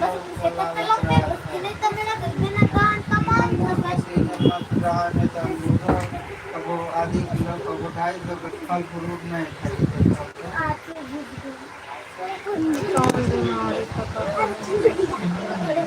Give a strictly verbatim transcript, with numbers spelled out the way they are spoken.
बस उनके पत्ते लगते, बस के नहीं तो मेरा घर में ना कान कमान ना बस। कबो आधी किलो, कबो ढाई सौ के फल फ्रूट नहीं खाई। आके बुझ गई। कौन बीमारी पकड़